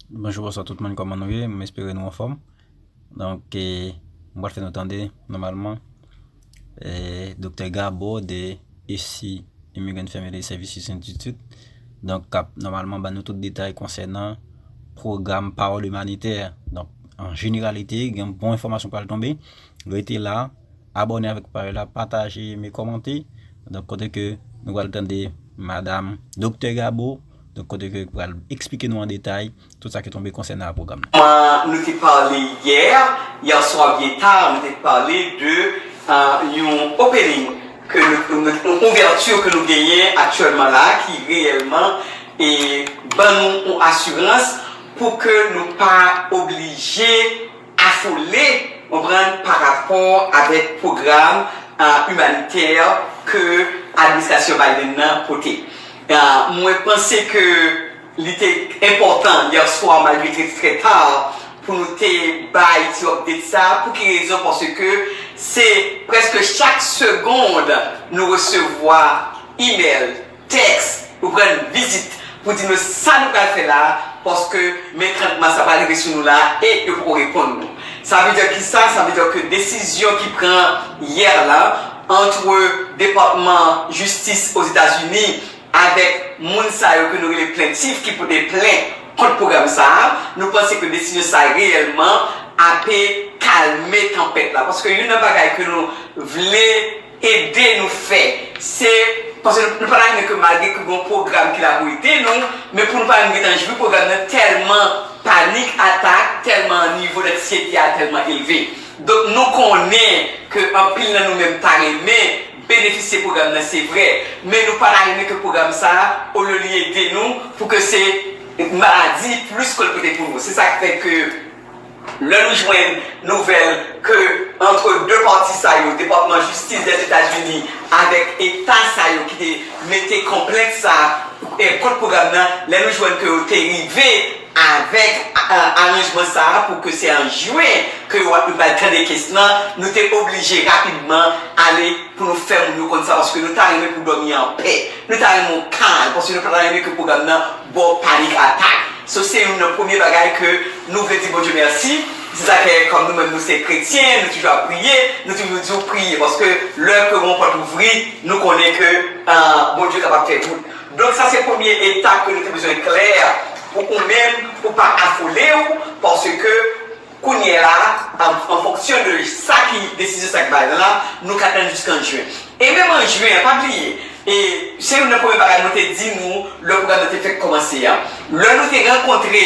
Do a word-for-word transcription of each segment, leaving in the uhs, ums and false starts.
Bonjou, bonswa tout moun, kòman nou ye? M espere nou anfòm. Donk, eh, m pral fè nou tande, nòmalman, eh, Doktè Gabo de E C Immigrant Family Services Institute. Donk, k ap nòmalman ban nou tout detay konsènan pwogram Pawòl Imanitè. Donk, an jeneralite, gen bon enfòmasyon pral tonbe. Rete la, abòne avèk paj la, pataje, eme, kòmante. Donk, kote ke nou pral tande Madam Doktè Gabo, donk, kote ke pral eksplike nou an detay tout sa ki tonbe konsènan pwogram nan. Kòman nou te pale yè, yè swa byen ta, nou te pale de, ah, yon opening, ke nou, nou, yon ouvèti ke nou genyen aktyèlman la, ki reyèlman, e, ban nou yon asirans pou ke nou pa oblije afole, konprann, parapò avèk pwogram, ah, imanitè ke administrasyon Biden nan pote. Ah, mwen panse ke li te enpòtan yè swa, malgre li te trè ta, pou nou te bay ti update sa. Pou ki rezon? Paske se prèske chak segonn nou resevwa imèl, tèks, nou pran vizit pou di nou sa nou pral fè la, paske men trant mas la pral rive sou nou la e yo poko reponn nou. Sa vle di ki sa? Sa vle di ke desizyon ki pran yè la ant Depatman Jistis Ozetazini avèk moun sa yo ke nou rele plentif ki pote plent kont pwogram sa a, nou panse ke desizyon sa a reyèlman ape kalme tanpèt la. Paske youn nan bagay ke nou vle ede nou fè, se, paske nou, nou pa ta renmen ke malgre ke gen yon pwogram ki la pou ede nou, men pou nou pa menm gentan jwi pwogram nan tèlman panik atak, tèlman nivo danksiyete a tèlman elve. Donk, nou konnen ke anpil nan nou menm ta renmen benefisye pwogram nan, se vre, men nou pa ta renmen ke pwogram sa a, olye li ede nou, pou ke se maladi plis ke l pote pou nou. Se sa k fè ke lè nou jwenn nouvèl ke ant de pati sa yo, Depatman Jistis Dèzetazini avèk eta sa yo ki te mete konplent sa, eh, kont pwogram nan, lè nou jwenn ke yo te rive avèk, eh, aranjman sa a pou ke se an jen ke yo, yo pral tande kes lan, nou te oblije rapidman ale pou nou fè moun yo konn sa, paske nou ta renmen pou dòmi anpè. Nou ta renmen yon kalm, paske nou pa ta renmen ke pwogram nan ba w panik atak. So, se youn nan premye bagay ke nou vle di Bondye mèsi. Se sa fè, kòm nou menm, nou se kretyen, nou toujou ap priye, nou toujou di w priye, paske lè ke yon pòt ouvri, nou konnen ke, ah, Bondye kapab fè wout. Donk, sa se premye etap ke nou te bezwen klè pou ou menm, pou pa afole w, paske kounye a la, an, an fonksyon de sa ki, desizyon sa ki bay la, nou ka tann jiskan jen. E menm an jen an, pa bliye, e se youn nan premye bagay mwen te di nou lè pwogram nan te fèk kòmanse a. Lè nou te rankontre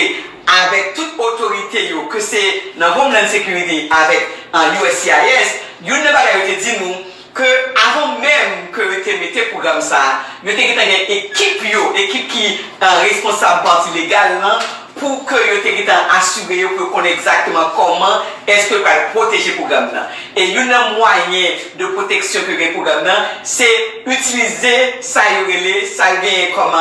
avèk tout otorite yo, ke se nan Homeland Security avèk, ah, U S C I S, youn nan bagay yo te di nou, ke avan menm ke yo te mete pwogram sa a, yo te gentan gen ekip yo, ekip ki, eh, responsab pati legal lan, pou ke yo te gentan asire yo, pou yo konnen egzakteman kòman èske yo pral pwoteje pwogram nan. E youn nan mwayen de pwoteksyon ke gen pwogram nan, se itilize sa yo rele, sa yo genyen kòm,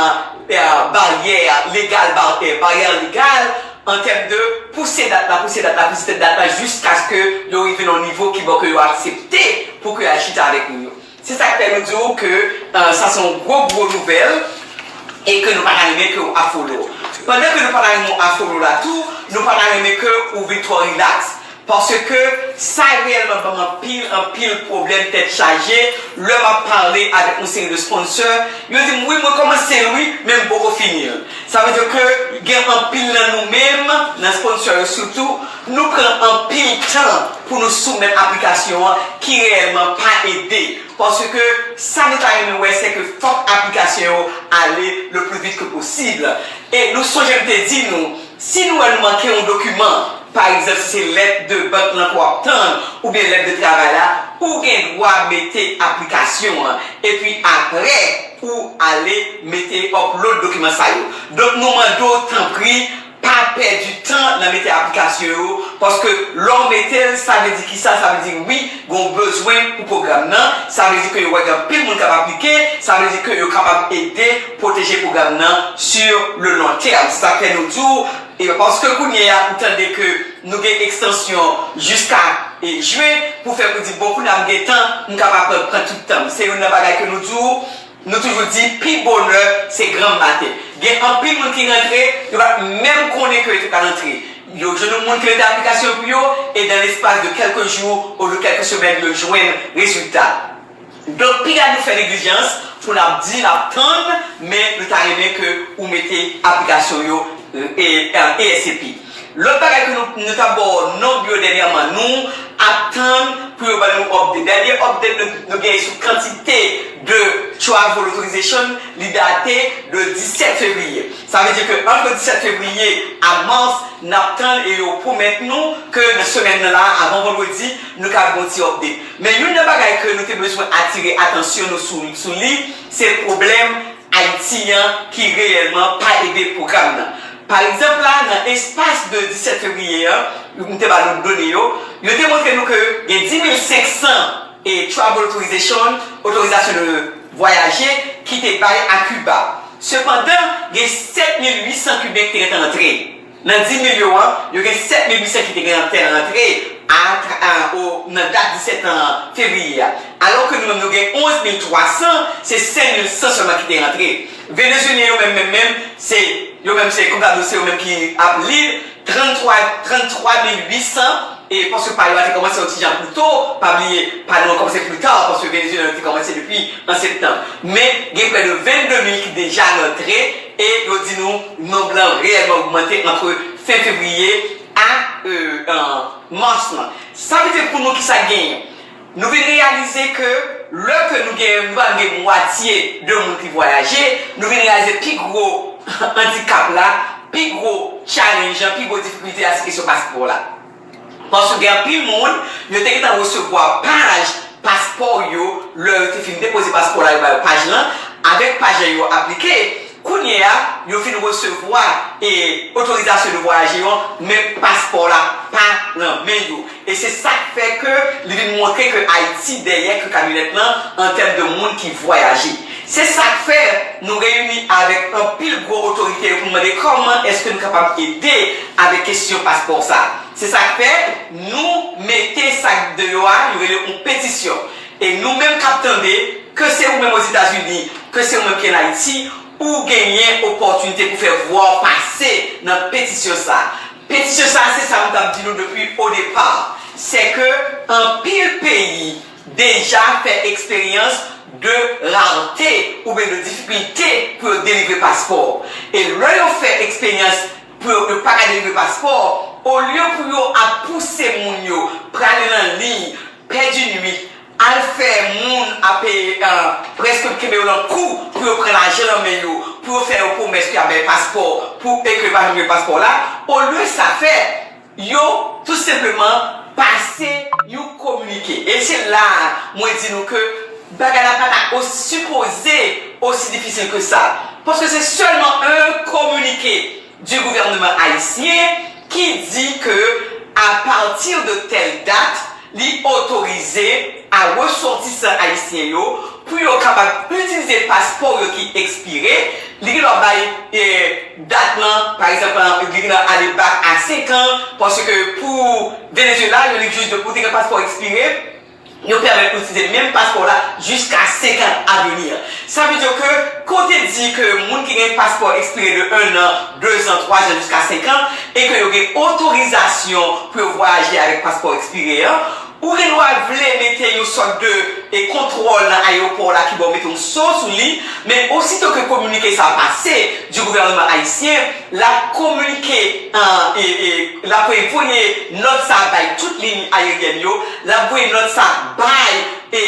eh, baryè legal, ba-, eh, baryè legal, an tèm de pouse dat la, pouse dat la, pouse dat la, jiskaske yo rive nan yon nivo ki bon ke yo aksepte pou ke y al chita avèk nou yo. Se sa k fè nou di w ke, eh, sa se yon gwo, gwo nouvèl e ke nou pa ta renmen ke w afole w. Pandan ke nou pa ta renmen w afole w la tou, nou pa ta renmen ke ou vin twò rilaks. Paske sa reyèlman ban m anpil, anpil pwoblèm tèt chaje lè m ap pale avèk yon seri de sponsor. Yo di m, "Wi, mwen kòmanse l, wi, men m poko fini l." Sa vle di ke gen anpil nan nou menm, nan sponsor yo sitou, nou pran anpil tan pou nou soumèt aplikasyon an ki reyèlman pa ede. Paske sa nou ta renmen wè, se ke fòk aplikasyon yo ale le plus vite que possible. E nou sonje m te di nou, si nou wè nou manke yon dokiman, pa egzanp, si se lèt de bank lan ke w ap tann, oubyen lèt de travay la, ou gen dwa mete aplikasyon an. Epi apre, ou ale mete upload dokiman sa yo. Donk, nou mande w, tanpri, pa pèdi tan nan mete aplikasyon yo, paske lè w mete l, sa vle di kisa? Sa vle di wi, gen yon bezwen pou pwogram nan, sa vle di ke yo wè gen anpil moun k ap aplike, sa vle di ke yo kapab ede pwoteje pwogram nan sur le long terme. Se sa k fè nou di w, e paske kounye a, ou tande ke nou gen ekstansyon jiska, e, jen, pou fè pou di, bon, kounye a m gen tan, m kapab pran, pran tout tan m. Se youn nan bagay ke nou di w, Nou toujou di, pi bonè se granm maten. Gen anpil moun ki rantre, yo pa t menm konnen ke yo te pral rantre. Yo jwenn yon moun ki mete aplikasyon pou yo, e nan lespas de kèlke jou, oubyen kèlke semèn, yo jwenn rezilta. Donk, piga nou fè neglijans pou n ap di, n ap tann, men nou ta renmen ke ou mete aplikasyon yo, e, e, ASAP. Lòt bagay ke nou, nou t ap ba w nonb yo dènyèman, nou ap tann pou yo ban nou update. Dènye update nou, nou genyen sou kantite de travel authorization, li date de disèt fevriye. Sa vle di ke ant disèt fevriye a mas, n ap tann e yo pwomèt nou ke nan semèn nan la, avan vandredi, nou ka gen yon ti update. Men youn nan bagay ke nou te bezwen atire atansyon nou sou, sou li, se pwoblèm Ayiti an ki reyèlman pa ede pwogram nan. Pa egzanp la, nan espas de disèt fevriye an, m te ba nou done yo, yo te montre nou ke gen dis mil senk san e travel authorization, otorizasyon de vwayaje, ki te bay a Kiba. Sepandan, gen sèt mil uit san Kiben ki te gentan antre. Nan dis mil yo an, yo gen sèt mil uit san ki te gentan antre a, a, o, nan dat disèt fevriye a. Alò ke nou menm, nou gen onz mil twa san, se senk mil san sèlman ki te rantre. Venezuelyen yo menm, menm, menm, se, yo menm se, kòm ta di w, se yo menm ki ap lead, tranntwa, tranntwa mil uit san, e paske pa yo a te kòmanse yon ti jan pli to, pa bliye, pa nou an kòmanse pli ta, paske Venezuelyen yo te kòmanse depi an septanm. Men, gen prè de vennde mil ki deja rantre, e yo di nou, nonb lan reyèlman ogmante ant fen fevriye a, e, an mas lan. Sa vle di pou nou ki sa k genyen? Nou vin reyalize ke lè ke nou gen, nou pa gen mwatye de moun ki vwayaje, nou vin reyalize pi gwo andikap la, pi gwo challenge an, pi gwo difikilte a, se kesyon paspò la. Paske gen anpil moun, yo te gentan resevwa paj paspò yo, lè yo te fin depoze paspò la, yo ba yo paj lan, avèk paj lan yo aplike, kounye a, yo fin resevwa e otorizasyon de vwayaje yo, men paspò la pa nan men yo. E se sa k fè ke li vin montre ke Ayiti dèyè ke kamyonèt lan an tèm de moun ki vwayaje. Se sa k fè nou reyini avèk anpil gwo otorite yo pou n mande kòman èske nou kapab ede avèk kesyon paspò sa. Se sa k fè nou mete sa deyò a, yo rele yon petisyon. E nou menm k ap tande, ke se ou menm Ozetazini, ke se ou menm ki ann Ayiti, ou genyen opòtinite pou fè vwa w pase nan petisyon sa. Petisyon sa, se sa m t ap di nou depi o depa. Se ke anpil peyi deja fè eksperyans de rarte oubyen de difikilte pou yo delivre paspò. E lè yo fè eksperyans pou yo, yo pa ka delivre paspò, olye pou yo ap pouse moun yo prale nan liy, pèdi nwit, al fè moun ap, e, prèske kenbe yo nan kou pou yo pran lajan nan men yo, pou yo fè yo pwomès ke y ap bay paspò, pou, e ke yo pa janm jwenn paspò la, olye sa fè, yo tou senpleman pase yon kominike. E se la a mwen di nou ke bagay la pa ta osi, sipoze osi difisil ke sa. Paske se sèlman yon kominike du gouvernement haïtien ki di ke, à partir de telle date, li otorize a resòtisan ayisyen yo pou yo kapab itilize paspò yo ki ekspire. Li gen dwa bay, e, dat lan, pa egzanp, li gen dwa ale bak a senk an, paske pou Venezuela, yo li jis de pou te gen paspò ekspire, yo pèmèt ou itilize menm paspò la jiska senk an a vini an. Sa vle di ke, kan w te di ke moun ki gen paspò ekspire de un an, deux ans, trois ans, jiska senk an, e ke yo gen otorizasyon pou yo vwayaje avèk paspò ekspire an, ou gen dwa vle mete yon sòt de, e, kontwòl nan ayewopò la ki ba w mete yon so sou li, men osito ke kominike sa a pase du gouvernement haïtien, l ap kominike, e, e, l ap voye nòt sa a bay tout liy ayeryèn yo, l ap voye nòt sa a bay, e,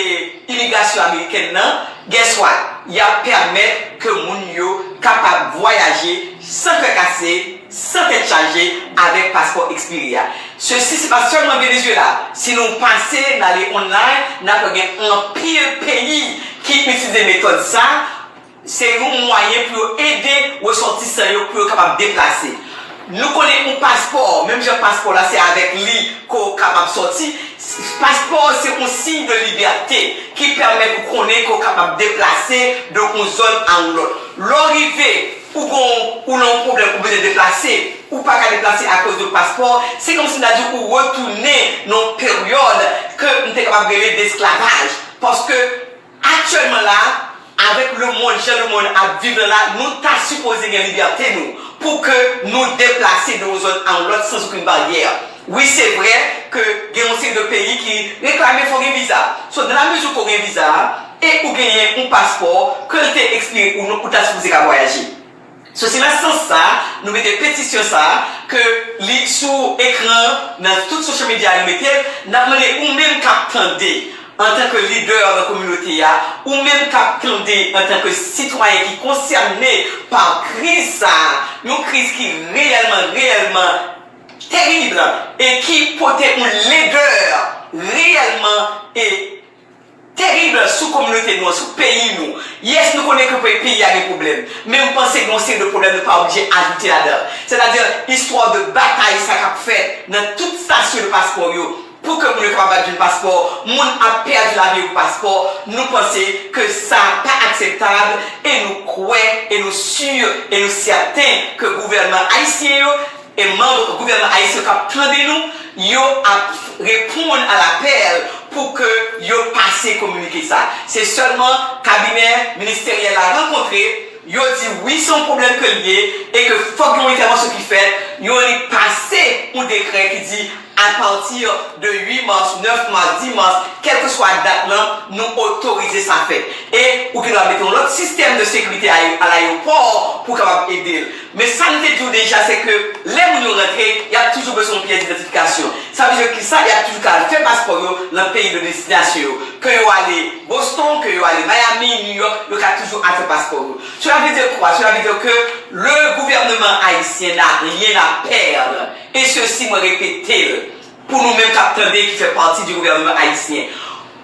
imigrasyon amerikèn nan, guess what? Y ap pèmèt ke moun yo kapab vwayaje san kè kase, san tèt chaje avèk paspò ekspire a. Sesi, se pa sèlman Venezuela. Si nou pase, n ale online, n ap wè gen anpil peyi ki itilize metòd sa. Se yon mwayen pou yo ede resòtisan yo pou yo kapab deplase. Nou konnen yon paspò, menm jan paspò la se avèk li ke w kapab sòti, paspò se yon siy de libète ki pèmèt ou konnen ke w kapab deplase de yon zòn a yon lòt. Lè w rive, ou gon, ou nan yon pwoblèm, ou bezwen deplase, ou pa ka deplase akoz de paspò, se kòmsi m ta di ou retounen nan yon peryòd ke m te kapab rele desklavaj. Paske aktyèlman la, avèk lemonn, jan lemonn ap viv lan la, nou ta sipoze gen libète nou pou ke nou deplase de yon zòn a yon lòt sans okenn baryè. Wi, se vre ke gen yon seri de peyi ki reklame fò gen viza. So, nan la mezi ke w gen viza a, e ou genyen yon paspò, ke l te ekspire ou non, ou ta sipoze ka vwayaje. So, se nan sans sa, nou mete petisyon sa, ke li sou ekran, nan tout social media nou mete l, n ap mande ou menm k ap tande, antanke lidè nan kominote a, ou menm k ap tande antanke sitwayen ki konsène pa kriz sa, yon kriz ki reyèlman, reyèlman terib e ki pote yon ledè reyèlman e terib sou kominote nou an, sou peyi nou. Yes, nou konnen ke pe- peyi a gen pwoblèm, men m panse gen yon seri de pwoblèm nou pa oblije ajoute ladan. Sètadi, istwa de batay sa k ap fèt nan tout stasyon de paspò yo, pou ke moun yo kapab al jwenn paspò, moun ap pèdi lavi yo pou paspò, nou panse ke sa pa akseptab e nou kwè e nou si e nou sèten ke gouvènman ayisyen yo e manm gouvènman ayisyen k ap tande nou, yo ap reponn a lapèl pou ke yo pase kominike sa. Se sèlman kabinè ministeryèl la rankontre, yo di wi, se yon pwoblèm ke l ye e ke fòk gen yon entèvansyon ki fèt, yo li pase yon dekrè ki di, apati de uit mas, nèf mas, dis mas, kèlkeswa dat lan, nou otorize sa fèt. E ou gen dwa mete yon lòt sistèm de sekirite a, a layewopò pou w kapab ede l. Men sa nou te di w deja, se ke lè moun yo rantre, y ap toujou bezwen yon pyès idantifikasyon. Sa vle di ki sa, y ap toujou ka al fè paspò yo nan peyi de destinasyon yo. Ke yo ale Boston, ke yo ale Miami, New York, yo ka toujou al fè paspò yo. Cela veut dire quoi? Cela veut dire que le gouvernement haïtien n'a rien à perdre. E sesi, mwen repete l, pou nou menm k ap tande, ki fè pati di gouvènman ayisyen.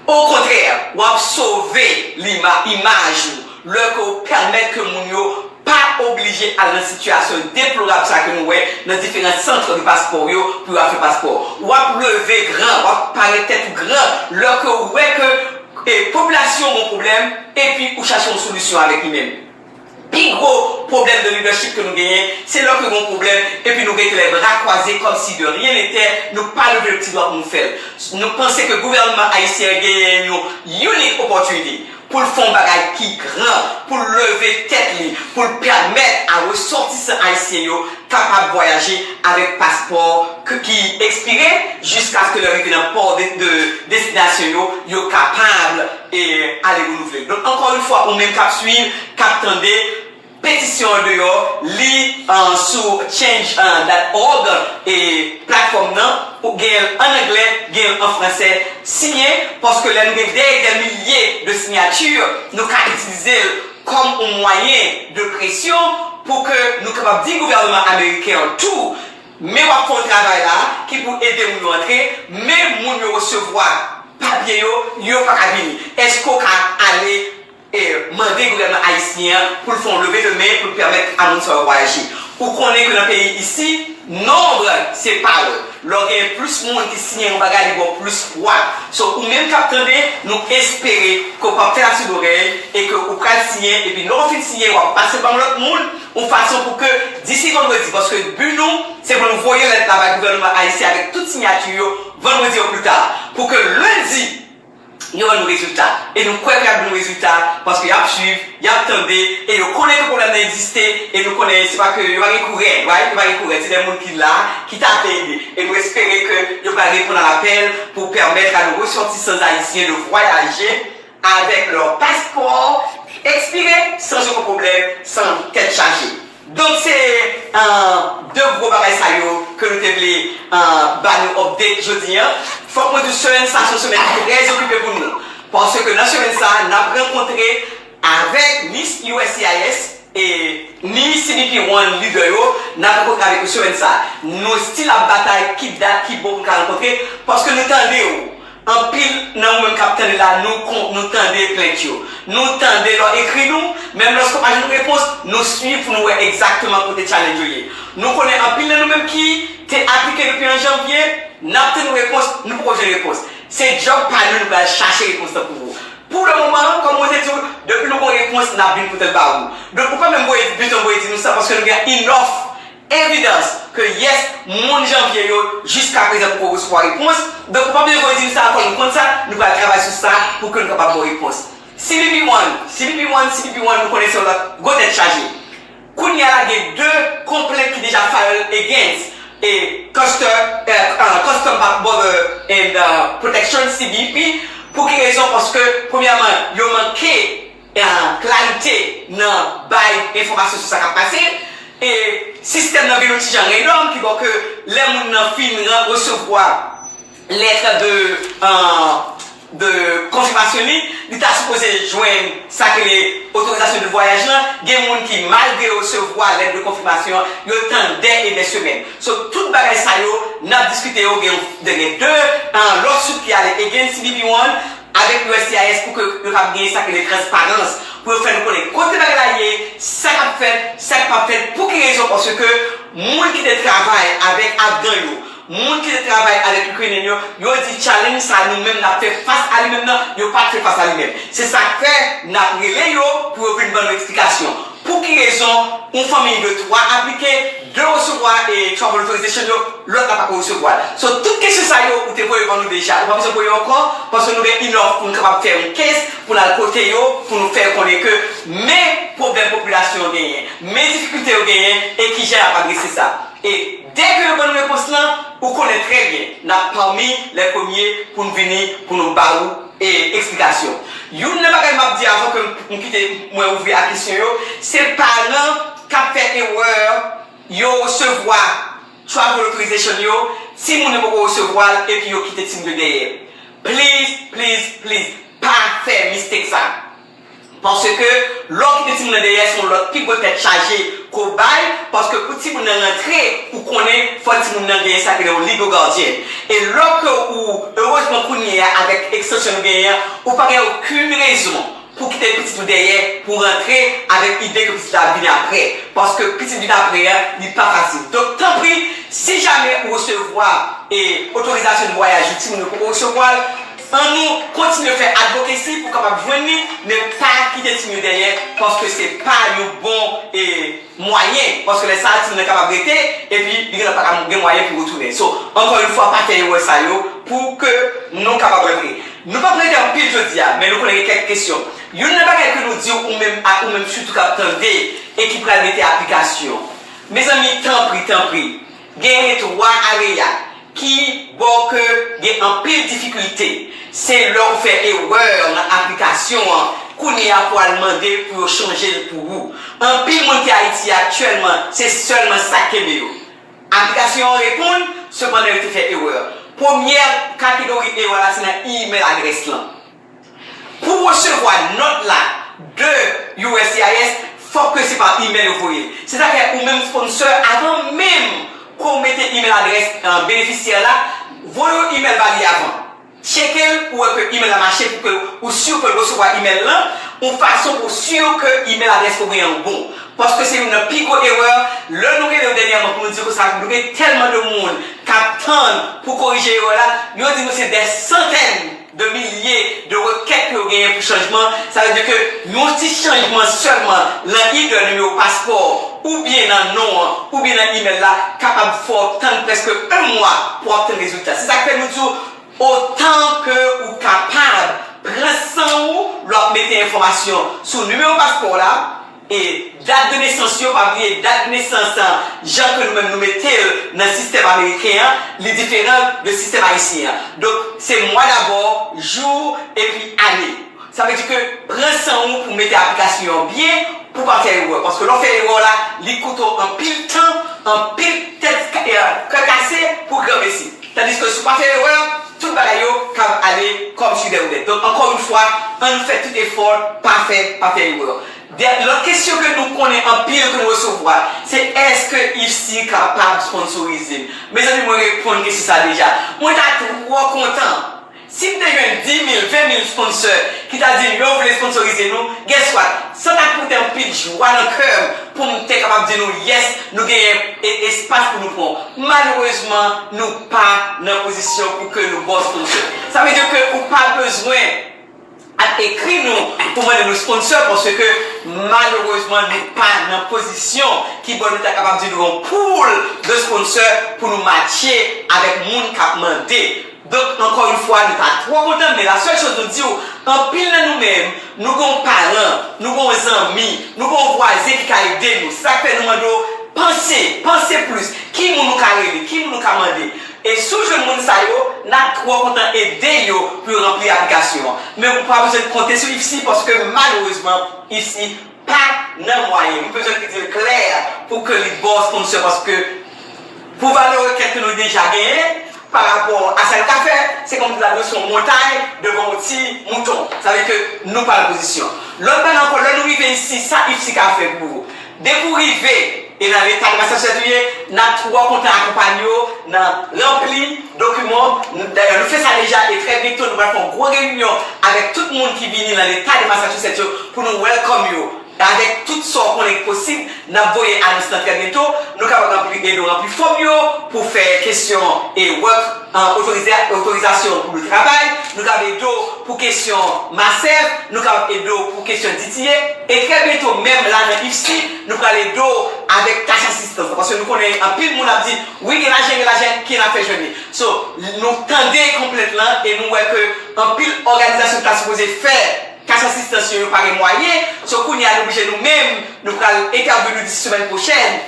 Okontrè, w ap sove lima, imaj ou lè ke w pèmèt ke moun yo pa oblije al nan sitiyasyon deplorab sa ke nou wè nan diferan sant de paspò yo pou yo al fè paspò. W ap leve gran, w ap parèt tèt ou gran lè ke w wè ke e, popilasyon gen yon pwoblèm epi ou chache yon solisyon avèk li menm. Pi gwo pwoblèm de lidèchip ke nou genyen, se lè ke gen yon pwoblèm epi nou rete lè bra kwaze kòmsi de rien n'était, nou pa leve le ti dwa pou nou fè l. Nou panse ke gouvènman ayisyen an genyen yon unique opportunity pou l fè yon bagay ki gran, pou l leve tèt li, pou l pèmèt a resòtisan ayisyen yo kapab vwayaje avèk paspò ke, ki ekspire jiskaske lè rive nan pò de, de destinasyon yo, yo kapab e ale renouvle l. Donk, ankò yon fwa, ou menm k ap swiv, k ap tande, petisyon an deyò, li, uh, sou change dot org e platfòm nan, ou gen l an anglè, gen l an fransè, siyen, paske lè nou gen dè, dè milye de siyati, nou ka itilize l kòm yon mwayen de presyon pou ke nou kapab di gouvènman ameriken an tou, men w ap fè yon travay la ki pou ede moun yo antre, men moun yo resevwa papye yo, yo pa ka vini. Èske w ka ale e mande gouvènman ayisyen an pou l fè yon leve de men pou l pèmèt a moun sa yo vwayaje? Ou konnen ke nan peyi isi, nonb se pawòl. Lè w gen plis moun ki siyen yon bagay, li ba w plis pwa. So, ou menm k ap tande, nou espere ke w p ap fè l asou lorèy e ke ou pral siyen, epi lè w fin siyen, w ap pase l ban yon lòt moun, yon fason pou ke disi vandredi, paske bi nou, se pou nou voye lèt la bay gouvènman ayisyen avèk tout siyati yo, vandredi o pli ta, pou ke lendi, yo ban nou rezilta. E nou kwè ke y ap ban nou rezilta, paske y ap swiv, y ap tande, e yo konnen ke pwoblèm nan egziste, e nou konnen se pa ke yo pa gen kourè, right? Yo pa gen kourè, se de moun ki la, ki ta vle ede. E nou espere ke yo pral reponn a lapèl pou pèmèt a nos ressortissants haïtiens de voyager avec leur passeport expiré sans aucun problème, sans tèt chaje. Donk, se, euh, de gwo bagay sa yo ke nou te vle, euh, ba nou update jodi an. Fòk mwen di w, semèn sa, se yon semèn ki trè okipe pou nou. Paske nan semèn sa, n ap rankontre avèk ni U S C I S e ni C B P One lidè yo, n ap rankontre avèk yo semèn sa. Nou still ap batay ki dat ki bon pou n ka rankontre, paske nou tande w. Anpil nan ou menm k ap tande la, nou kon, nou tande plent yo. Nou tande lè w ekri nou, menm lòske w pa jwenn repons, nou swiv pou nou wè egzakteman kote challenge yo ye. Nou konnen anpil nan nou menm ki te aplike depi an janvye, n ap tann repons, nou poko jwenn repons. Se djòb pa nou, nou pral chache repons lan pou ou. Pou le moman, kòm mwen te di w, depi nou gon repons, n ap vin pote l ba ou. Donk, ou pa menm voye, bezwen voye di nou sa, paske nou gen enough evidans ke, yes, moun janvye yo, jiska prezan, poko resevwa repons. Donk, ou pa bezwen voye di nou sa ankò, nou konn sa, nou pral travay sou sa pou ke nou kapab ba w repons. C B P One, C B P One, C B P One, nou konnen se yon lòt gwo tèt chaje. Kounye a la gen de konplent ki deja file against e custom, eh, ah, Custom Border and uh, Protection, C B P. Pou ki rezon? Paske, premyèman, yo manke eh, klarite nan bay enfòmasyon sou sa k ap pase. E sistèm nan vin yon ti jan random ki bò ke lè moun nan fin ran- resevwa lèt de, eh, de konfimasyon li, li ta sipoze jwenn sa ke le otorizasyon de vwayaj lan. Gen moun ki, malgre yo resevwa lèt de konfimasyon, yo tann dè e dè semèn. So, tout bagay sa yo, n ap diskite yo gen, gen de, eh, lòt sout ki ale against C B P One, avèk U S C I S pou ke yo kab genyen sa ke le transparans, pou yo fè nou konnen kote bagay la ye, sa k ap fèt, sa k p ap fèt, pou ki rezon? Paske moun ki te travay avèk Afgan yo, moun ki te travay avèk Ukrainian yo, yo di challenge sa nou menm n ap fè fas a li menm nan, yo pa t fè fas a li menm. Se sa k fè n ap rele yo pou yo vin ban nou eksplikasyon. Pou ki rezon yon fanmi de twa aplike, de resevwa e travel authorization yo, lòt la pa ko resevwa l. So, tout kesyon sa yo, ou te voye ban nou deja. Ou pa bezwen voye ankò, paske nou gen enough pou nou kapab fè yon case, pou n al kote yo, pou nou fè yo konnen ke men pwoblèm popilasyon yo genyen, men difikilte yo genyen, e kijan y ap adrese sa. E dèke yo ban nou repons lan, ou konnen trè byen, n ap pami lè premye pou n vini, pou nou ba ou e eksplikasyon. Youn nan bagay m ap di avan ke m kite mwen ouvri a kesyon yo, se paran k ap fè erè yo resevwa travel authorization yo, timoun yo poko resevwa l epi yo kite timoun yo dèyè. Please, please, please, pa fè mistake sa. Paske lè w kite timoun nan dèyè, se yon lòt pi gwo tèt chaje ke w bay, paske pou timoun nan rantre, ou konnen fò timoun nan genyen sa ki rele yon legal guardian. E lè ke ou, erezman kounye a, avèk ekstansyon nou genyen an, ou pa gen okenn rezon pou kite pitit ou dèyè, pou rantre avèk ide ke pitit la ap vini apre. Paske pitit vin apre a, li pa fasil. Donk, tanpri, si jamè ou resevwa e otorizasyon de vwayaj ou timoun yo poko resevwa l, annou kontinye fè advocacy pou kapab jwenn li, men pa kite timoun yo dèyè, paske se pa yon bon e mwayen, paske lè sa a, timoun nan kapab rete, epi li gentan pa ka gen mwayen pou retounen. So, ankò yon fwa, pa fè erè sa yo pou ke nou kapab rantre. Nou p ap rete anpil jodi a, men nou konnen gen kèk kesyon. Youn nan bagay ke nou di ou menm, ak ou menm sitou k ap tande e ki pral mete aplikasyon. Mezanmi, tanpri, tanpri, genyen twa area ki bò ke gen anpil difikilte. Se lè w fè erè nan aplikasyon an, kounye a pou al mande pou yo chanje l pou ou. Anpil moun ki Ayiti aktyèlman, se sèlman sa k kenbe yo. Aplikasyon an reponn, sepandan yo te fè erè. Premyè kategori erè la se nan email adrès lan. Pou w resevwa nòt la de U S C I S, fòk ke se pa email yo voye l. Se sa k fè ou menm sponsor, avan menm ke w mete email adrès, eh, benefisyè la, voye yon email ba li avan. Tcheke l pou wè ke email la mache, pou ke ou si ke l resevwa email lan, yon fason pou si ke email adrès ke w genyen an bon. Paske se youn nan pi gwo erè, lè nou rele yo dènyèman pou nou di konsa, nou gen tèlman de moun k ap tann pou korije erè la, yo di nou se dè santèn de milye de rekèt ke yo genyen pou chanjman. Sa vle di ke yon ti chanjman sèlman nan either nimewo paspò, oubyen nan non an, oubyen nan email la, kapab fè w tann prèske yon mwa pou w obtenn rezilta. Se sa k fè nou di w, otan ke ou kapab, pran san ou lè w ap mete enfòmasyon sou nimewo paspò w la, e dat de nesans yo, pa bliye dat de nesans an, jan ke nou menm nou mete l nan sistèm ameriken an, li diferan de sistèm ayisyen an. Donk, se mwa dabò, jou, epi ane. Sa vle di ke pran san ou pou mete aplikasyon an byen, pou w pa fè erè. Paske lè w fè erè la, li koute w anpil tan, anpil tèt ka- eh, kè kase pou granmesi. Tandiske si w pa fè erè, tout bagay yo kab ale kòm si de roulèt. Donk, ankò yon fwa, ann fè tout efò, pa fè, pa fè erè. De- Lòt kesyon ke nou konnen anpil ke nou resevwa, se èske IFSI kapab sponsorize m? Mezanmi, mwen reponn kesyon sa deja. Mwen ta twò kontan si m te jwenn dis mil, ven mil sponsor ki ta di m yo vle sponsorize nou, guess what? Sa ta pote anpil jwa nan kè m pou m te kapab di nou, yes, nou genyen e- espas pou nou pran. Malerezman, nou pa nan pozisyon pou ke nou ba w sponsor. Sa vle di ke ou pa bezwen ap ekri nou pou mande nou sponsor, paske malerezman, nou pa nan pozisyon ki bon nou ta kapab di nou yon pool de sponsor pou nou matche avèk moun k ap mande. Donk, ankò yon fwa, nou pa twò kontan, men la sèl choz nou di w, anpil nan nou menm, nou gen yon paran, nou gen yon zanmi, nou gen yon vwazen ki ka ede nou. Sa k fè nou mande w, panse, panse plis. Ki moun nou ka rele? Ki moun nou ka mande? E si w jwenn moun sa yo, n ap twò kontan ede yo pou yo ranpli aplikasyon an. Men ou pa bezwen konte sou IFSI paske malerezman, IFSI pa nan mwayen. M bezwen ki di l klè pou ke li ba w sponsor paske pou valè rekèt ke nou deja genyen pa rapò a sa l ka fè, se kòmsi l ap dwese yon montay devan yon ti mouton. Sa vle di ke nou pa nan pozisyon. Lòt bagay ankò, lè nou rive isi, sa IFSI ka fè pou ou? Depi w rive e nan leta de Massachusetts ou ye, n ap twò kontan akonpanye w nan ranpli dokiman w. Dayè, nou fè sa deja e trè byento nou pral fè yon gwo reyinyon avèk tout moun ki vini nan leta de Massachusetts yo pou nou welcome yo. Avèk tout sa w konnen ki posib, n ap voye anons lan trè byento. Nou kapab ranpli, ede w ranpli fòm yo pou fè kesyon e work, an, otorize, otorizasyon pou nou travay. Nou kapab ede w pou kesyon MASEF. Nou kapab ede w pou kesyon D T A. E trè byento menm la nan IFSI, nou pral ede w avèk cash assistance. Paske nou konnen anpil moun ap di, wi, gen lajan, gen lajan, ki n ap fè jwenn li? So, nou tande konplent lan e nou wè ke anpil òganizasyon ki ta sipoze fè cash assistance yo, yo pa gen mwayen. So, kounye a, nou oblije nou menm, nou pral entèveni disi semèn pwochèn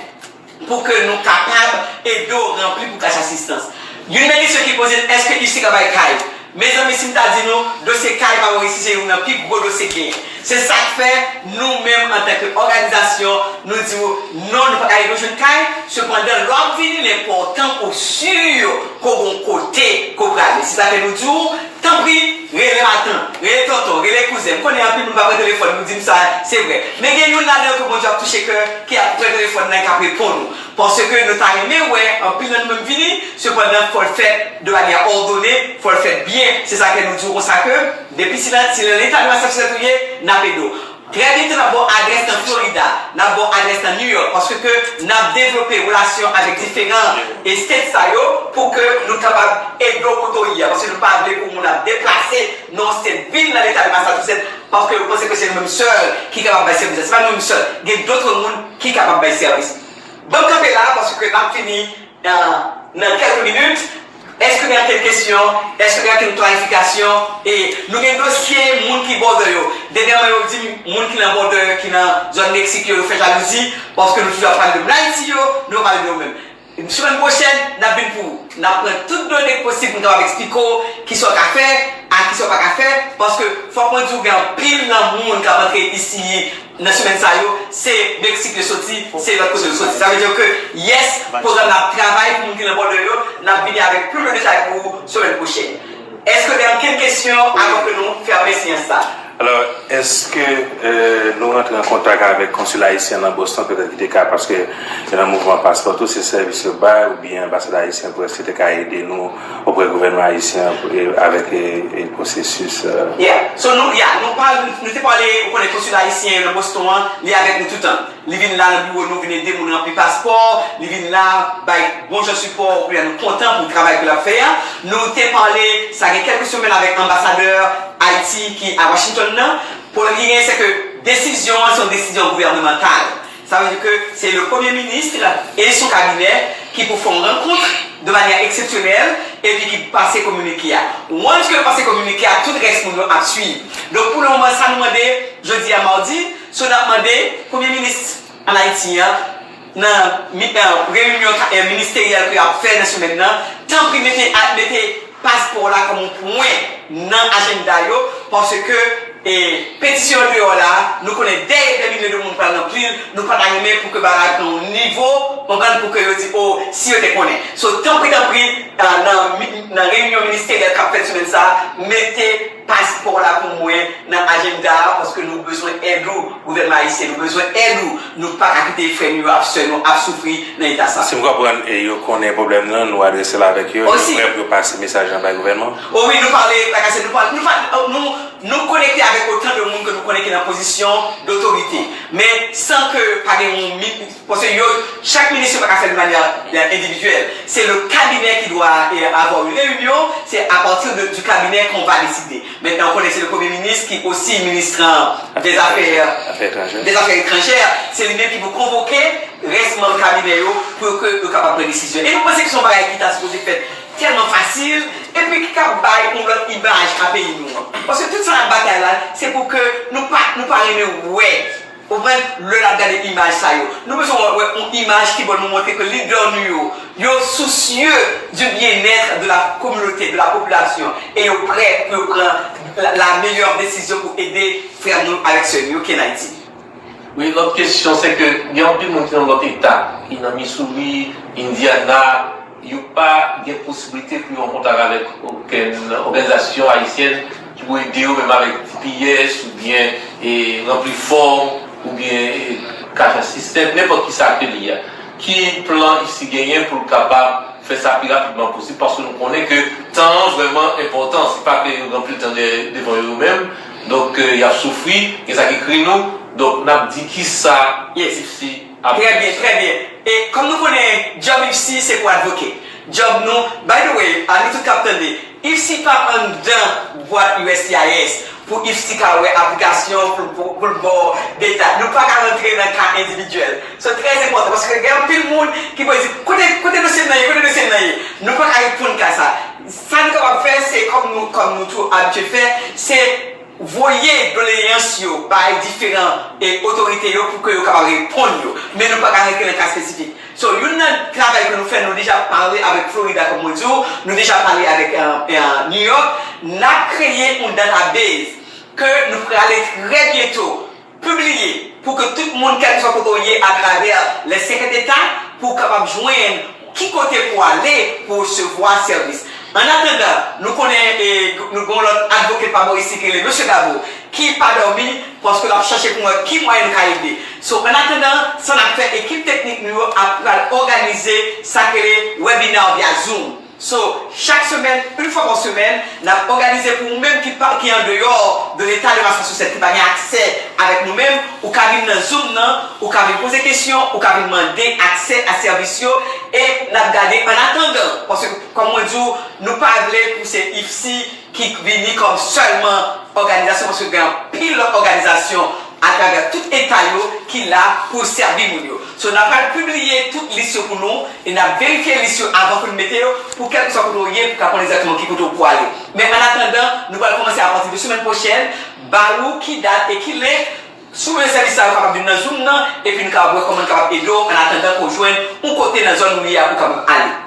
pou ke nou kapab ede w ranpli pou cash assistance. Youn nan kesyon ki poze, èske IFSI ka bay kay? Mezanmi, si m ta di nou, dosye kay pa bò isi se youn nan pi gwo dosye k genyen. Se sa k fè, nou menm, antanke òganizasyon, nou di w, non, nou pa ka ede w jwenn kay. Sepandan, lè w ap vini, l enpòtan pou w si ke w gen yon kote ke w prale. Se sa fè nou di w, tanpri, rele matant, rele tonton, rele kouzen. M konnen anpil moun pa pran telefòn, nou di m sa, se vre. Men gen youn ladan yo ke Bondye ap touche kè, ki ap pran telefòn nan, ki ap reponn ou. Paske nou ta renmen wè anpil nan nou menm vini, sepandan, fò l fèt de manyè òdone, fò l fèt byen. Se sa ke nou di w konsa ke, depi si nan, si nan leta de Massachusetts ou ye, n ap ede w. Trè byento, n ap ba w adrès nan Florida, n ap ba w adrès nan New York, paske ke n ap devlope relasyon avèk diferan e state sa yo pou ke nou kapab ede w kote w ye a, paske nou pa vle pou moun ap deplase nan yon state vin nan leta de Massachusetts, paske yo panse ke se nou menm sèl ki kapab bay sèvis la. Se pa nou menm sèl, gen dòt moun ki kapab bay sèvis. Ban m kanpe la, paske n ap fini nan, nan kèlke minit. Èske gen ankenn kesyon? Èske gen ankenn klarifikasyon? E nou gen dosye moun ki bòdè yo. Dènyèman, yo di m moun ki nan bòdè, ki nan zòn Meksik yo, yo fè jalouzi, paske nou toujou ap pale de moun Ayiti yo, nou pa pale de yo menm. Semèn pwochèn, n ap vin pou ou. N ap pran tout done k posib pou n kapab eksplike w kisa w ka fè, ak kisa w pa ka fè, paske fòk mwen di w gen anpil nan moun k ap antre isi nan semèn sa yo, se Meksik yo soti, se lòt kote yo soti. Sa vle di ke, yes, pwogram n ap travay pou moun ki nan bòdè yo, n ap vini avèk plis de detay pou ou semèn pwochèn. Èske gen ankenn kesyon avan ke nou fèmen seyans sa? Alò, èske, euh, nou rantre an kontak avèk konsila ayisyen nan Boston, petèt ki te ka, paske nan mouvman paspò tou, se sèvis yo bay, oubyen anbasad ayisyen prèske te ka ede nou oprè gouvènman ayisyen an pou, e, avèk, e, e, pwosesis, euh. Yeah. So, nou, yeah, nou pa, nou te pale, ou konnen konsila ayisyen nan Boston an, li avèk nou toutan. Li vin la nan biwo nou, vin ede moun ranpli paspò, li vin la, bay bon jan sipò, kounye a nou kontan pou travay ke l ap fè a. Nou te pale, sa gen kèlke semèn, avèk anbasadè Ayiti ki a Washington nan. Pwoblèm ki genyen, se ke desizyon an, se yon desizyon gouvènemantal. Sa vle di ke se le premye minis e son kabinè ki pou fè yon rankont de manyè eksepsyonèl epi ki pase kominike a. Once ke yo pase kominike a, tout rès moun yo ap swiv. Donk, pou le moman, sa nou mande jodi a madi, se n ap mande premye minis ann Ayiti an, nan mi, nan reyinyon ka, eh, ministeryèl ke y ap fè nan semèn nan, tanpri mete, a, mete paspò la kòm yon pwen nan ajanda yo, paske, eh, petisyon an deyò la, nou konnen dè, dè milye de moun pral ranpli l, nou pa ta renmen pou ke bagay pran yon nivo, konprann, pou ke yo di, o, si yo te konnen. So, tanpri, tanpri, ah, nan mi, nan reyinyon ministeryèl k ap fèt semèn sa a, mete paspò la pou mwen nan ajanda a, paske nou bezwen èd ou, gouvènman ayisyen, nou bezwen èd ou. Nou pa ka kite frè nou yo ak sè nou ap soufri nan eta sa. Si m konprann, e, yo konnen pwoblèm nan, nou adrese l avèk yo, yo prè pou yo pase mesaj lan bay gouvènman. O wi, nou pale, like I said, nou pale, nou pale, nou, nou konekte avèk otan de moun ke nou konnen ki nan pozisyon dotorite. Men san ke pa gen yon mi-, Paske yo, chak minis yo pa ka fè l de manyè, euh, endividyèl. Se le kabinè ki dwa, euh, avoir une réunion, c'est à partir de, du cabinet qu'on va décider. Maintenant, ou konnen se le premye minis ki osi minis des affaires, afè etranjè, des affaires étrangères. Se li menm ki pou konvoke rès manm kabinè yo pou ke yo kapab pran desizyon. E nou panse ke se yon bagay ki ta sipoze fèt tèlman fasil. Epi ki ka bay yon lòt imaj a peyi nou an. Paske tout sa n ap batay la, se pou ke nou pa, nou pa renmen wè. Ou konprann? Lè n ap gade imaj sa yo, nou bezwen wè yon imaj ki bon nou montre ke lidè nou yo, yo soucieux du bien-être de la communauté, de la population, e yo prè pou yo pran la, la meilleure décision pou ede frè nou avèk sè nou yo ki an Ayiti. Wi, lòt kesyon se ke gen anpil moun ki nan lòt eta, ki nan Missouri, Indiana, yo pa gen posiblite pou yo an kontak avèk okenn òganizasyon ayisyèn ki pou ede yo menm avèk D P S oubyen e, ranpli fòm oubyen e, cash assistance, nenpòt ki sa ke li ye. Ki plan IFSI genyen pou l kapab fè sa pi rapidman posib, paske nou konnen ke tan an vrèman enpòtan, se pa ke yo gen anpil tan devan yo menm, donk y ap soufri, gen sa ki kri nou, donk n ap di kisa IFSI ap. Trè byen, trè byen. E kòm nou konnen, djòb IFSI se pou advoke. Djòb nou, by the way, a nou tout k ap tande, IFSI pa anndan bwat U S C I S pou IFSI ka wè aplikasyon pou l ba w deta. Nou pa ka rantre nan ka endividyèl. Se trè enpòtan paske gen anpil moun ki pral di, kote, kote dosye m nan ye, kote dosye m nan ye? Nou pa ka reponn ka sa. Sa nou kapab fè, se kòm nou, kòm nou tou abitye fè, se voye doleyans yo bay diferan e, otorite yo pou ke yo kapab reponn yo. Men nou pa ka rantre nan ka espesifik. So, youn nan travay ke nou fè, nou deja pale avèk Florida, kòm mwen di w, nou deja pale avèk New York. N ap kreye yon database ke nou prale trè byento pibliye pou ke tout moun, kèlkeswa kote w ye atravè les senkant eta, pou w kapab jwenn ki kote pou w ale pou w resevwa sèvis. Annatandan, nou konnen e, nou gen yon lòt advoke pa bò isi ki rele Mesye Gabo, ki pa dòmi paske l ap chache pou wè ki mwayen nou ka ede. So, annatandan, sa n ap fè, ekip teknik nou yo ap pral òganize sa k rele webinar via Zoom. So, chak semèn, yon fwa pa semèn, n ap òganize pou ou menm ki pa, ki andeyò de leta de Massachusetts, ki pa gen aksè avèk nou menm, ou ka vin nan Zoom nan, ou ka vin poze kesyon, ou ka vin mande aksè a sèvis yo, e n ap gade annatandan, paske, kòm mwen di w, nou pa vle pou se IFSI ki vini kòm sèlman òganizasyon, paske gen anpil lòt òganizasyon atravè tout eta yo ki la pou sèvi moun yo. So, n ap pral pibliye tout lis yo pou nou e n ap verifye lis yo avan pou n mete yo, pou kèlkeswa kote w ye, pou w ka konn egzakteman ki kote w pou ale. Men annatandan, nou pral kòmanse apati de semèn pwochèn, ba ou ki dat e ki lè, si w bezwen sèvis sa yo kapab vin nan Zoom nan, epi n kapab wè kòman n kapab ede w annatandan ke w jwenn yon kote nan zòn ou ye a pou w kapab ale.